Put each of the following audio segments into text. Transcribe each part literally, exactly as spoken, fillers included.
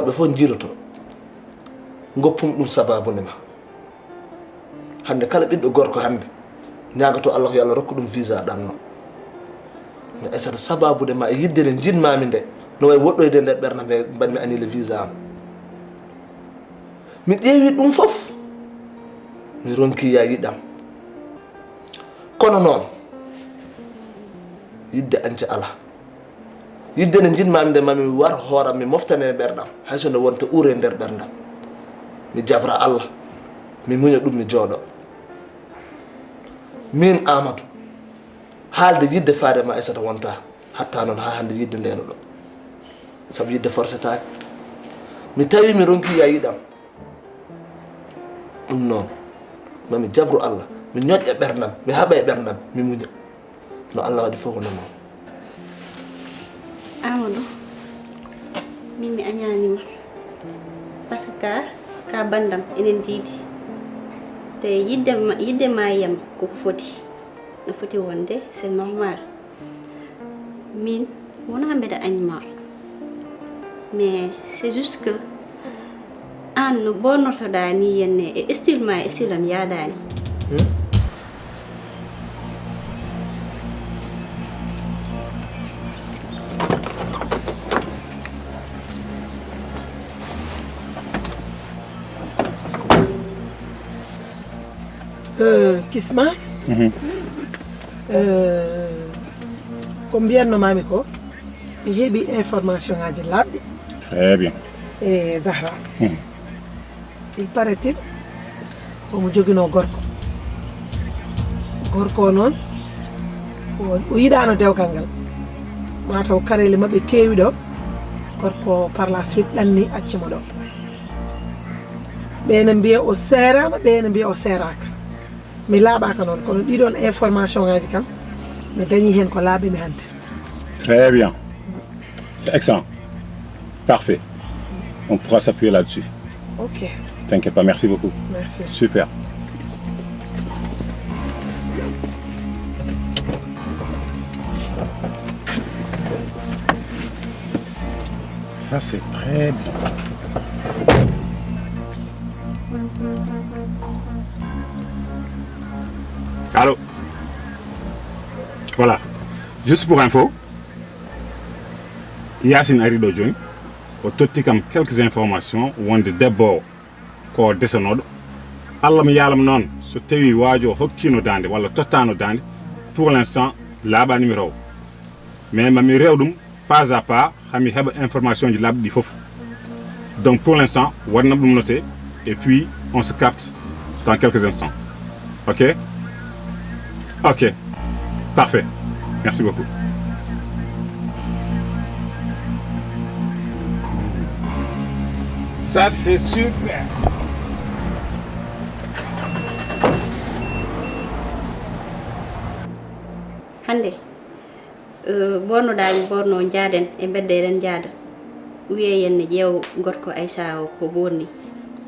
Ɓe fof njiiloto. Ngoppum ɗum sabaabu ne ma. Hannde kala ɓiɗɗo gorko hannde ñaagato Allah ko yo Allah rokku ɗum visa ɗanno. Mi Aysata, sabaabu ne ma e yidde nde njiɗmaami nde, no wayi woɗɗoyde e nder ɓernde am, mbaɗmi annulé visa am. Mi ƴeewi ɗum fof, mi ronki ya yiɗam. Kono noon, yidde añca alaa. Yidde nde njiɗmaami nde, mami war hooram, mi moftane e ɓerɗam, hay so nde wonta uure e nder ɓerɗam. Mi jabra Allah, mi muña ɗum, mi jooɗo. Min Amadou, haalde yidde faade ma Aysata wonta, hatta noon haa hannde yidde nde no ɗo. Sabu yidde forsetaake. Mi tawi mi ronki ya yiɗam. Ɗum noon, mami jabru Allah, mi ñoƴƴa ɓerɗam, mi haɓa e ɓerɗam, mi muña. No Allah waɗi fof wona noon. Amadou, min mi añaanima. Parce que ka banndam enen njiidi. Te yidde ma, yidde ma e am koko foti. No foti wonde, c'est normal. Min wona mbeɗa añma. Mais c'est juste que aan no ɓornotoɗaa ni henne e style ma e style am yaadaani. Euh, Kisma, euh, ko mbiyatno mami ko, mi heɓi information ngaji labɗi. Très bien. E Zahra. Il paraît-il, komo joguino gorko. Gorko o noon, o yiɗano dewgal ngal. Mataw kareli maɓɓe kewi ɗo, gorko par la suite ɗanni accimo ɗo. Ɓe ne mbiya o seerama, ɓe ne mbiya o seeraka. Mi laaɓaka noon, kono ɗiɗon information ngaji kam mi dañi hen ko laaɓi mi hande. Très bien. C'est excellent. Parfait. On pourra s'appuyer là-dessus. Ok. T'inquiète pas, merci beaucoup. Merci. Super. Ça, c'est très bien. Allô. Voilà. Juste pour info, Yacine ari ɗo jooni, o totti kam quelques informations wonde debbo o ko desanoɗo. Allah mi yaalam noon, so tawi waajo hokkino daande walla tottano daande, pour l'instant laaɓani mi rew. Mais mami rew ɗum pas à pas, hami heɓa information ji labɗi ɗi fof. Donc pour l'instant waɗanam ɗum noté, et puis on se capte dans quelques instants. Ok. Ok. Parfait. Merci beaucoup. Ça c'est super. Hannde, ɓornoɗaa mi ɓorno, njaaden e mbedda, eɗen njaada. Wiye yenne ƴeew gorko Aysa o ko ɓorni.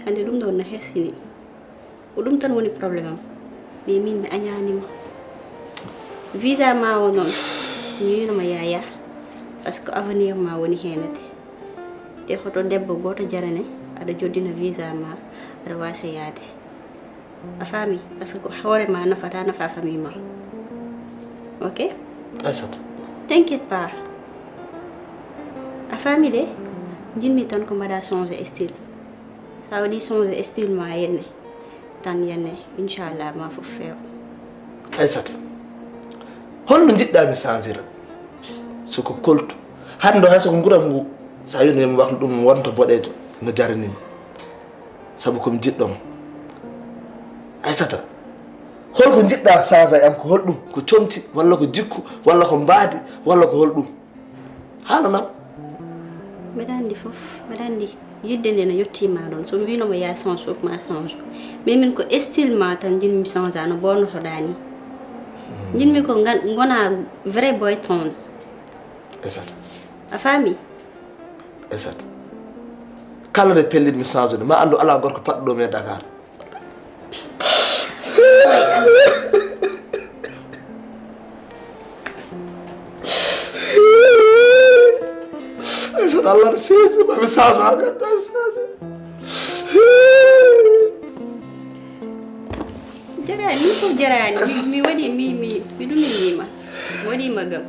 Hannde ɗum ɗon no hersini. Ko ɗum tan woni problème am. Mais min mi añaanima. Visa ma o noon, mi wiinoma yaya, parce que avenir ma woni heenade. Te hoto debbo gooto jarane aɗa joddina visa ma, aɗa waasa yaade. A faami? Parce que ko hoore ma nafata, nafa famille ma. Ok? Aysata. T'inquiète pas. A faami de? Jinmi tan ko mbaɗa changer style. Sa waɗi changer style ma yenne, tan yenne, inchallah ma fof feewa. Aysata, holno njiɗɗa mi changer? Soko koltu hannde o, hay soko nguram ngu, sa wino yomi waklu ɗum wonta boɗeejo, no jaranimi. Sabu komi jiɗɗoma. Aysata, holko njiɗɗa changer e am? Ko holɗum? Ko comci walla ko jikku walla ko mbaadi walla ko holɗum? Haalanam. Mbeɗa anndi fof, mbeɗa anndi yidde nde no yettima ɗon. So mi wino mo ya change fof ma change. Mais min ko style ma tan jinmi change, no ɓornotoɗa ni. Jinmi ko ngan- ngona vrai boy town. Aysata. A faami? Aysata, kala nde pellitmi change de, ma anndu ala gorko paɗɗo ɗo mi e Dakar. Aysata, Allah Seydi, mami saso ha ganda saso. Jarani, min fof jarani. Mi, mi waɗi, mi, mi, mi ɗuminima. Mi waɗima gam.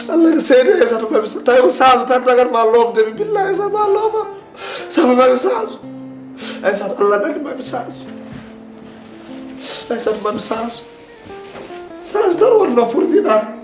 Allah ne seydi, Aysata, mami saso. Tawi ko saso tan tagat ma lofde mi. Billahi, Aysata, ma lofa. Sabu mami saso. Aysata, Allah nani, mami saso. Aysata, mami saso. Saso tan wonno pour ɗiɗa.